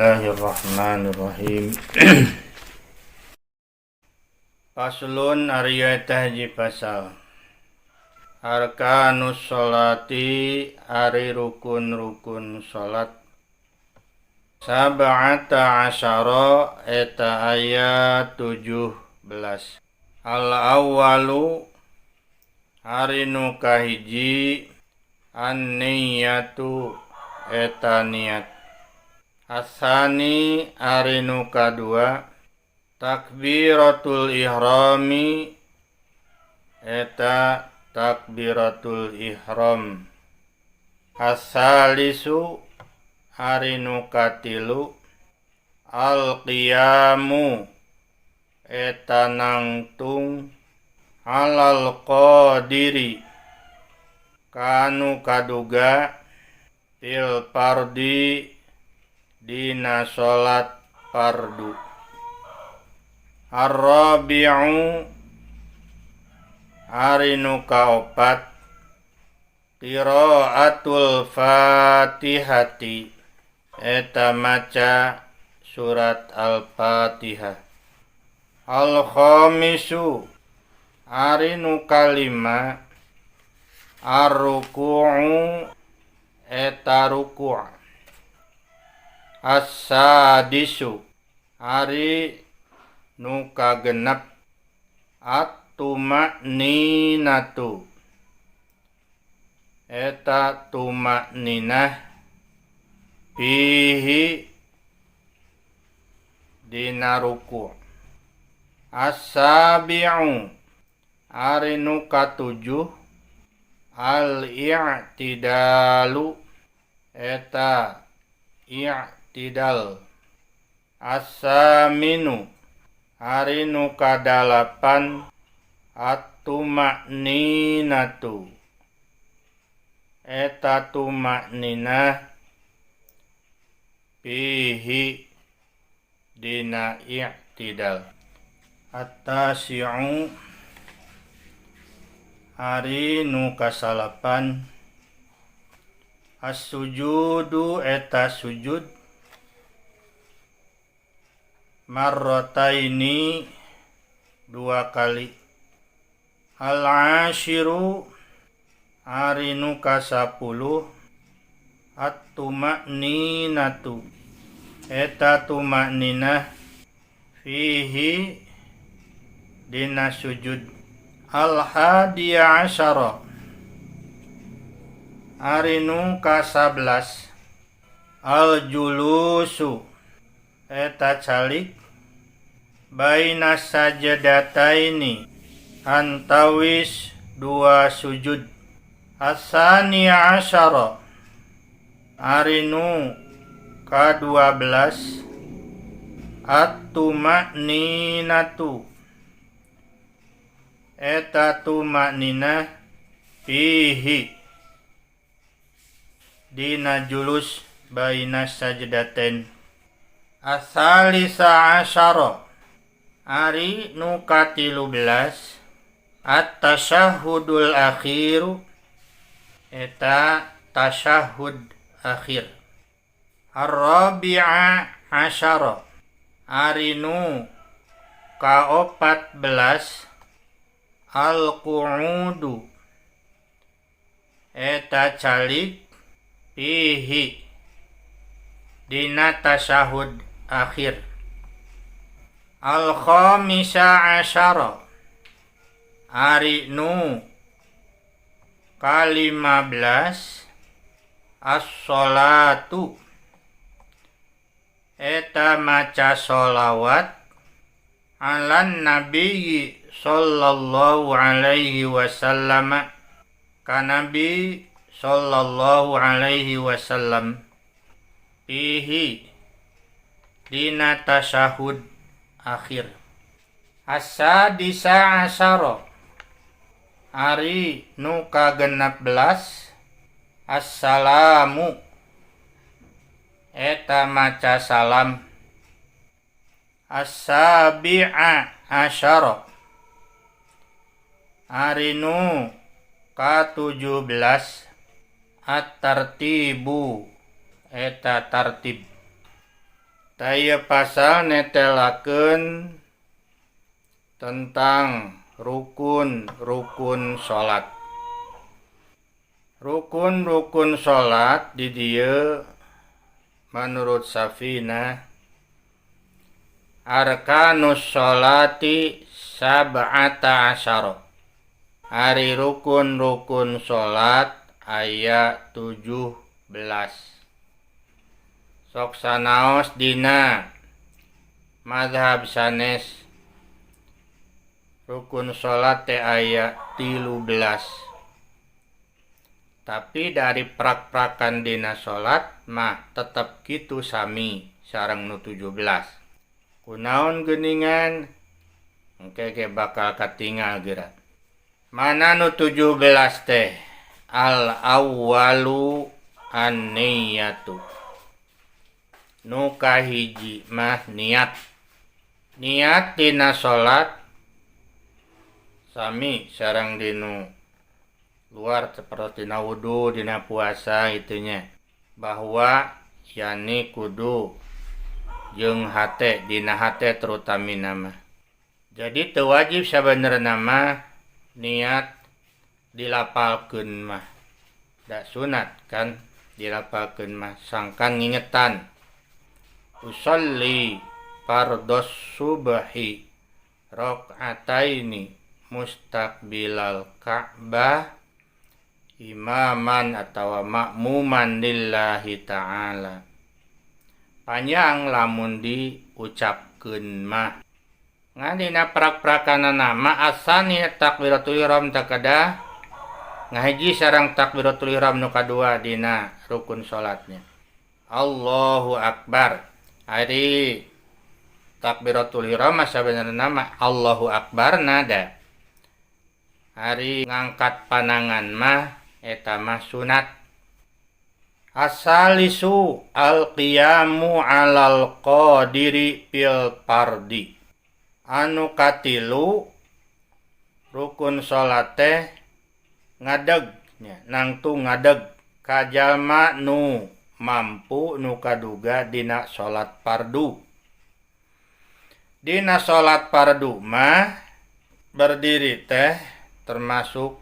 Bismillahirrahmanirrahim. Faslun ari eta hiji pasal. Arkanus sholati ari rukun-rukun salat. Sab'ata asyara eta aya 17. Al awwalu ari nu kahiji an-niyatu eta niat. Asani ari nu kadua takbiratul ihrami eta takbiratul ihram. Asalisu ari nu katilu al qiyamu eta nangtung alal qadiri kanu kaduga fil fardi dina salat fardu. Ar-rabi'u ari nu kaopat qiraatul Fatihati eta maca surat Al-Fatihah. Al-khamisu ari nu kalima ar-ruku'u eta ruku'. As-sadisu ari nu kagenep at-tuma'ninatu eta tuma'ninah fihi dina ruku'. As-sabi'u ari nu katujuh al-i'tidalu eta i'tidal. As-saminu ari nu kadalapan at-tuma'ninatu eta tuma'ninah fihi dina i'tidal. At-tasi'u ari nu kasalapan as-sujudu eta sujud marrataini dua kali. Al-ashiru ari nu kasapuluh at-tuma'ninatu eta tuma'ninah fihi dina sujud. Al-hadiya asyara ari nu ka-11 al-julusu eta calik baina sajdataini antawis dua sujud. Asaniya asyara ari nu ka-12 at-tuma'ninatu eta tuma'ninah fihi dina julus baina sajdatain. Asalisa asyara ari nu ka-13 at-tasyahhudul akhiru eta tasyahhud akhir. Ar-rabi'a asyara ari nu ka-14 al-qu'udu eta calik fihi dina tasyahud akhir. Al-khamisa asyara ari nu ka-15 as-sholatu eta maca sholawat alan nabiyyi sallallahu alaihi wasallam ka nabi sallallahu alaihi wasallam fihi dina tasyahud akhir. As-sadisa asyara ari nu ka-16 assalamu eta maca salam. As-sabi'a asyara ari nu ka-17 at-tartibu eta tartib. Tah ieu pasal netelakeun tentang rukun-rukun salat. Rukun-rukun salat di dieu menurut Safina arkanus sholati sab'ata asyara. Ari rukun-rukun salat aya 17. Sok sanaos dina mazhab sanes rukun salat teh aya 13. Tapi dari prak-prakan dina salat mah tetep kitu sami sareng nu 17. Kunaon geuningan engke ge bakal katingal geura. Mana nu 17 teh? Al awwalu an-niyatu. Nu kahiji mah niat. Niat dina salat sami sareng dinu luar seperti dina wudu, dina puasa itunya. Bahwa yani kudu jeung hate, dina hate terutamina mah. Jadi teu wajib sabenerna mah niat dilapalkeun mah. Da sunat kan dilapalkeun mah sangkan ngingetan. Usolli fardhos subhi rakaataini mustaqbilal Ka'bah imaman atawa makmuman lillahi ta'ala. Panjang lamun diucapkeun mah. Ngan dina prak-prakanana mah asani takbiratul ihram takadah ngahiji sareng takbiratul ihram nu kadua dina rukun salatnya. Allahu akbar. Ari takbiratul ihram mah sabenerna mah Allahu akbar nada. Ari ngangkat panangan mah eta mah sunat. Asalisu al-qiyamu alal qadiri fil fardi. Anu katilu rukun salat teh ngadeg nya, nangtung ngadeg ka jalma nu mampu nu kaduga dina salat fardu. Dina salat fardu mah berdiri teh termasuk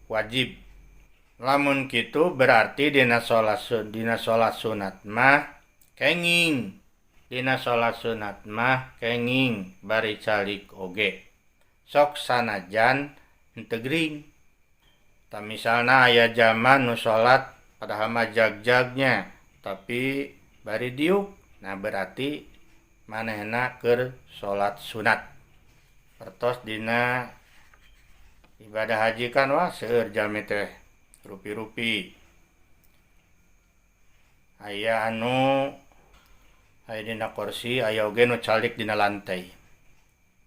wajib. Lamun kitu berarti dina salat sunat mah kenging. Dina salat sunat mah kenging bari calik oge. Sok sanajan henteu gering. Tah misalna aya jalma nu salat padahal mah jag-jagnya tapi bari diuk. Nah berarti manehna keur salat sunat. Pertos dina ibadah haji kan wah seueur jalmi teh rupi-rupi. Aya anu aya dina kursi, aya oge nu calik dina lantai.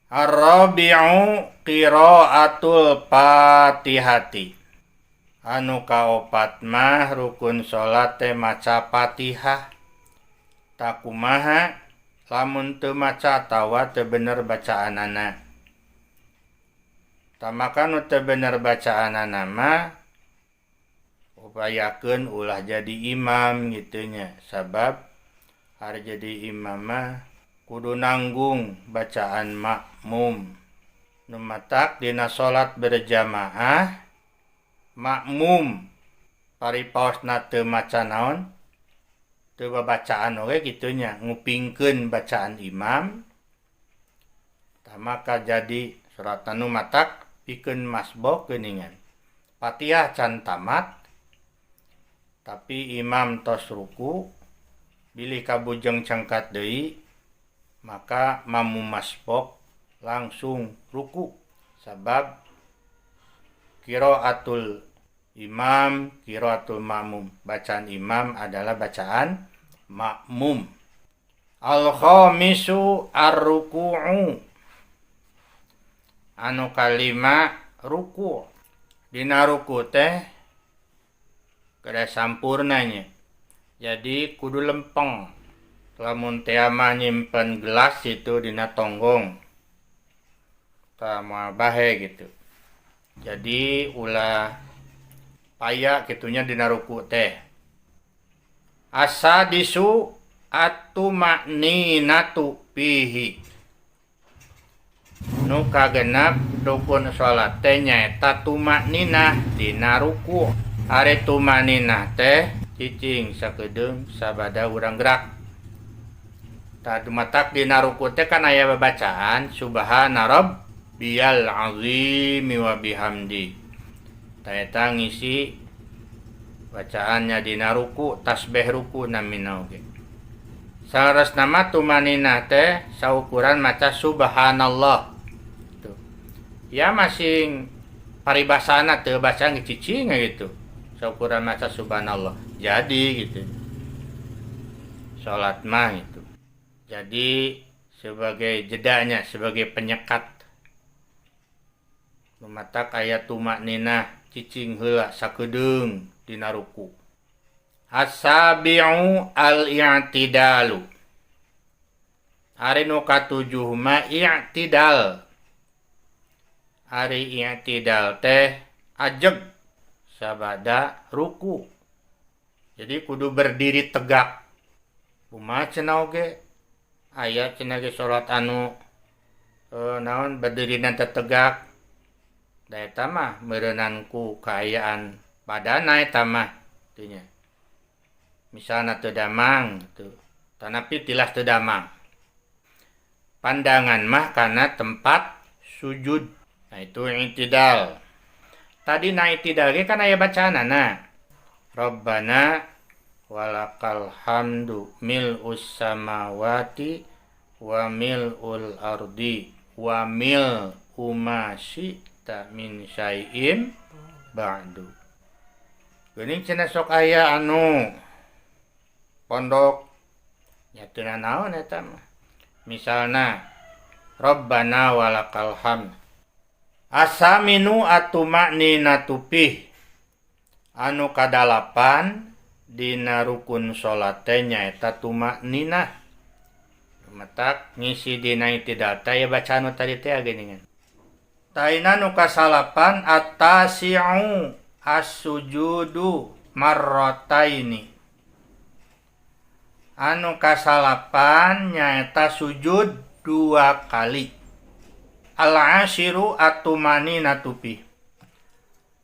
Ar-rabi'u qira'atul Fatihati. Anu kaopat mah rukun salat teh maca Fatihah. Takumaha lamun teu maca atawa teu bener bacaanana. Tah maka nu teu bener bacaanana mah upayakeun ulah jadi imam gitu nya. Sabab hari jadi imam mah kudu nanggung bacaan makmum. Nu matak dina salat berjamaah makmum paripaosna teu maca naon teu babacaan oge kitu nya, ngupingkeun bacaan imam. Tah maka jadi surat nu matak pikeun masbuk geuningan. Fatihah can tamat tapi imam tos ruku bilih kabujeng cengkat deui maka mamu masbuk langsung ruku. Sabab qiraatul imam qiraatul makmum, bacaan imam adalah bacaan makmum. Al khamisu ar-ruku'u. Anu kalima ruku. Dina ruku teh kada sampurnanya. Jadi kudu lempeng. Lamun teh mah nyimpen gelas itu dina tonggong. Tah moal bahe gitu. Jadi ulah paya kitunya dina ruku teh. Asadisu at-tuma'ninatu fihi. Nu kagenep rukun salat teh nyaeta tumakninah dina ruku. Ari tumakninah teh cicing sakedeung sabada urang gerak. Tah dumatak dina ruku teh kan aya babacaan subhana rabbiyal azimi wa bihamdi. Tah eta ngisi bacaannya dina ruku, tasbih ruku namina oge. Saleresna mah tumaninah teh saukuran maca subhanallah. Tuh. Ya masing paribasana teu baca ge cicing gitu. Saukuran maca subhanallah. Jadi gitu. Salat mah itu. Jadi sebagai jedanya, sebagai penyekat. Lumatak aya tumakninah cicing heula sakedeung dina ruku. As-sabi'u al-i'tidalu. Ari nu katujuh mah i'tidal. Ari i'tidal teh ajeg sabada ruku. Jadi kudu berdiri tegak. Kumaha cenah oge? Aya cenah ge salat anu naon berdiri teu tegak. Da eta mah meureunan ku kaayaan badana eta mah teu nya. Misalna teu damang gitu. Tanapi tilas teu damang. Pandangan mah kana tempat sujud. Nah itu i'tidal. Tadi na i'tidal ge kan aya bacaanana. Rabbana walakal hamdu mil'us samawati wa mil'ul ardi wa mil'u ma syi'ta min syai'in ba'du. Geuning cenah sok aya anu pondok nya teu nanaon eta mah. Misalna Rabbana walakal hamd. Asaminu atumakninatu fih. Anu kadalapan dina rukun salat teh nyaeta tumakninah. Matak ngisi dina i'tidal teh aya bacaan nu tadi teh geuningan. Taina nu kasalapan at-tasi'u as-sujudu marrataini. Anu kasalapan nyaeta sujud dua kali. Al-ashiru at-tumaninatu fih.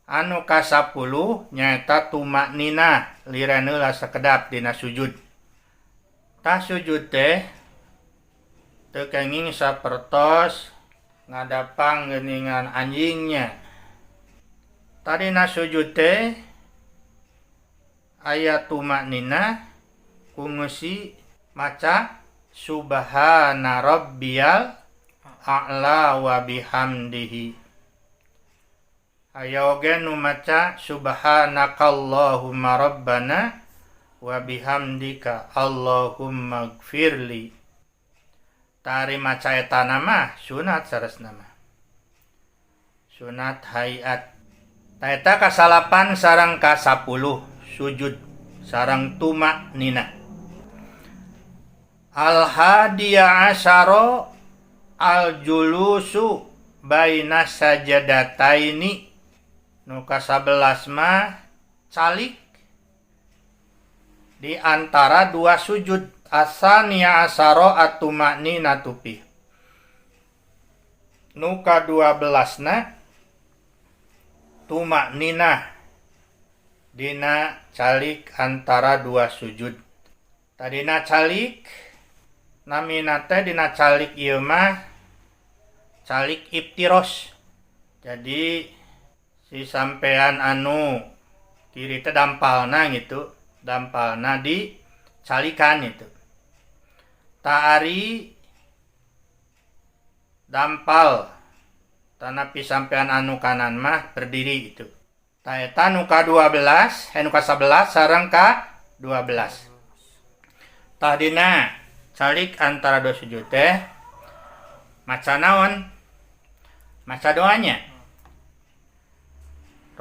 Anu kasapuluh nyaeta tumakninah liren heula sakedap dina sujud. Tah sujud teh teu kenging sapertos ngadapang geuningan anjingnya. Tadina sujud teh aya tumakninah ku ngeusi maca subhana rabbiyal a'la wa bihamdihi. Aya oge nu maca subhanakallahumma rabbana wa bihamdika Allahumma gfirli. Tari maca eta mah sunat saresna mah. Sunat hayat. Ta eta kasalapan sareng ka-10 sujud sareng tumakninah. Al-hadiya asyara al-julusu baina sajadataini. Nu ka-11 mah calik di antara dua sujud. Asaniya asyara at-tumakninatu fih. Nu ka-12 na tumakninah dina calik antara dua sujud. Tadina calik namina teh dina calik ieu mah calik iftiros. Jadi si sampean anu kiri teh dampalna gitu, dampalna di calikan itu. Taari dampal tanapi sampean anu kanan mah berdiri itu. Ta eta nu ka-12, nu ka-11 sareng ka-12. Tah dina calik antara dua sujud teh maca naon? Maca doanya.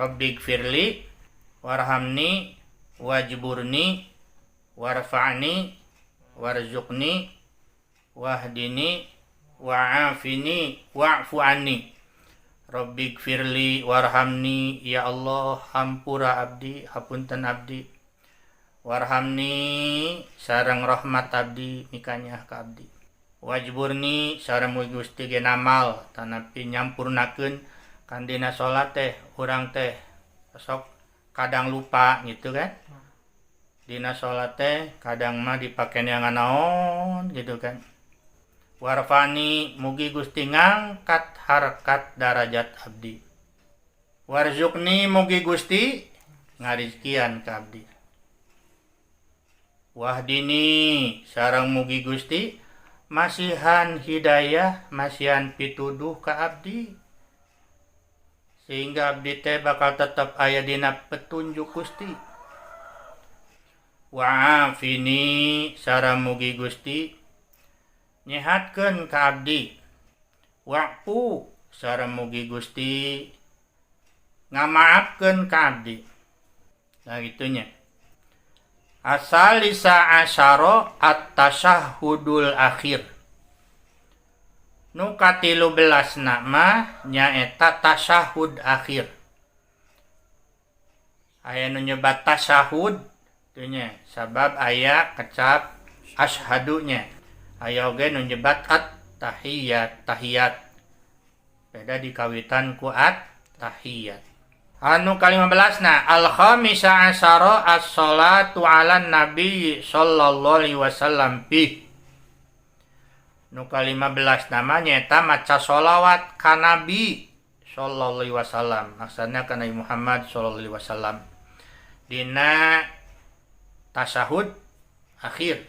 Rabbighfirli warhamni wajburni warfa'ni warzuqni wahdini wa'afini wa'fu anni. Rabbighfirli warhamni, ya Allah hampura abdi, hapunten abdi. Warhamni sareng rahmat abdi mikanyaah ka abdi. Wajburni sareng mugi Gusti ge namal tanapi nyampurnakeun kan dina salat teh urang teh sok kadang lupa gitu kan. Dina salat teh kadang mah dipake neangan naon gitu kan. Warfani mugi Gusti ngangkat harkat darajat abdi. Warzukni mugi Gusti ngarizkian ka abdi. Wahdini sareng mugi Gusti masihan hidayah masihan pituduh ka abdi sehingga abdi teh bakal tetap aya dina petunjuk Gusti. Wa'afini sareng mugi Gusti nyehatkeun ka abdi. Wa'fu sareng mugi Gusti ngamaafkeun ka abdi. Nah gitunya. Asalisa asyara at-tasyahhudul akhir. Nu ka-13 mah nyaeta tasyahud akhir. Aya nu nyebat tasyahud teu nya sabab aya kecap asyhadunya. Aya oge nu nyebat at-tahiyat, tahiyat. Beda dikawitan ku at-tahiyat. Anu ka-15 na al-khamisa asyara as-salatu 'alan nabi sallallahu alaihi wasallam fi. Nu ka-15 nama nyaeta maca sholawat ka nabi sallallahu alaihi wasallam, maksudna ka Nabi Muhammad sallallahu alaihi wasallam dina tasyahud akhir.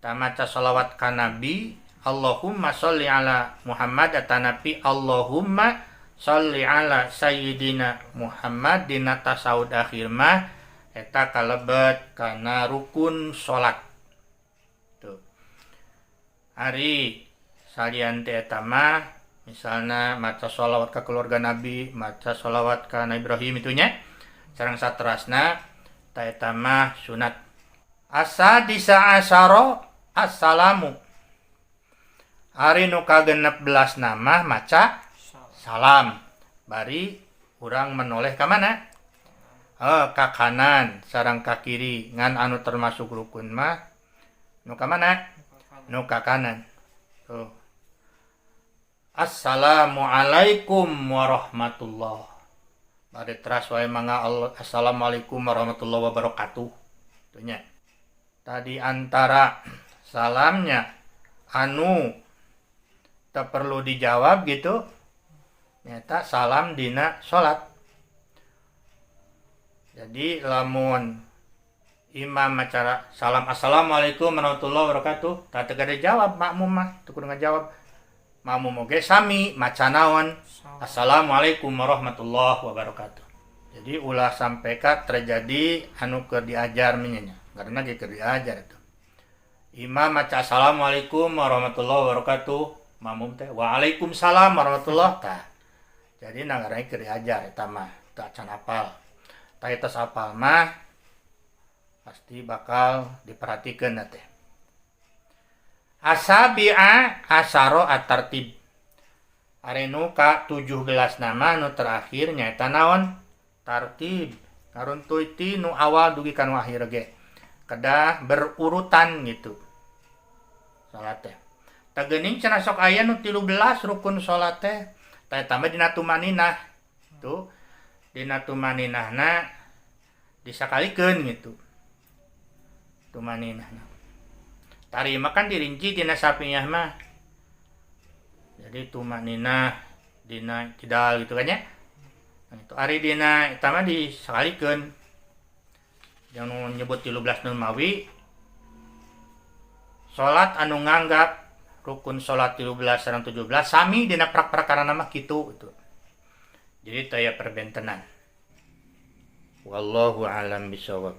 Ta maca sholawat ka nabi Allahumma sholli ala Muhammad atanapi Allahumma sholli ala sayyidina Muhammad dina tasyahud akhir mah eta kalebet kana rukun salat. Tuh. Ari salian teh eta mah misalna maca sholawat ka keluarga Nabi, maca sholawat ka Nabi Ibrahim itunya sareng saterasna ta eta mah sunat. Asadisa asyara assalamu. Ari nu ka-16 nama maca salam. Bari urang menoleh ka mana? Ka kanan sareng ka kiri. Ngan anu termasuk rukun mah nu ka mana? Nu ka kanan. Tuh. Assalamualaikum warahmatullah. Bari teras wae mangga assalamualaikum warahmatullahi wabarakatuh. Tuh nya. Tadi antara salamnya anu tak perlu dijawab gitu nyata salam dina salat. Jadi lamun imam acara salam assalamualaikum warahmatullahi wabarakatuh tak teu dijawab makmum mah teu kudu ngajawab. Makmum oge sami maca naon assalamualaikum warahmatullahi wabarakatuh. Jadi ulah sampai ka terjadi anu keur diajar nya karena ge keur diajar itu. Imam maca assalamualaikum warahmatullahi wabarakatuh, makmum teh waalaikumsalam warahmatullahi tah. Jadi nangarana keur diajar eta mah teu acan apal. Tah eta apal mah pasti bakal diperhatikeun teh. Asabi'a asyara at-tartib. Ari nu ka 17 nama nu terakhir nyaeta naon? Tartib. Karuntuy ti nu awal dugi ka nu akhir ge. Kedah berurutan gitu. Salat teh. Tah geuning cenah sok aya nu 13 rukun salat teh. Tah eta mah dina tumaninah. Tuh. Dina tumaninahna disakalikeun gitu. Tumaninahna. Tari mah kan dirinci dina Syafi'iyah mah. Jadi tumaninah dina i'tidal gitu kan ya. Nah, itu ari dina eta mah disakalikeun. Yang nyebut 13 nu mawi salat anu nganggap rukun salat 13 sareng 17 sami dina prak-prakarana mah kitu gitu. Jadi teu aya perbentenan. Wallahu alam bisawab.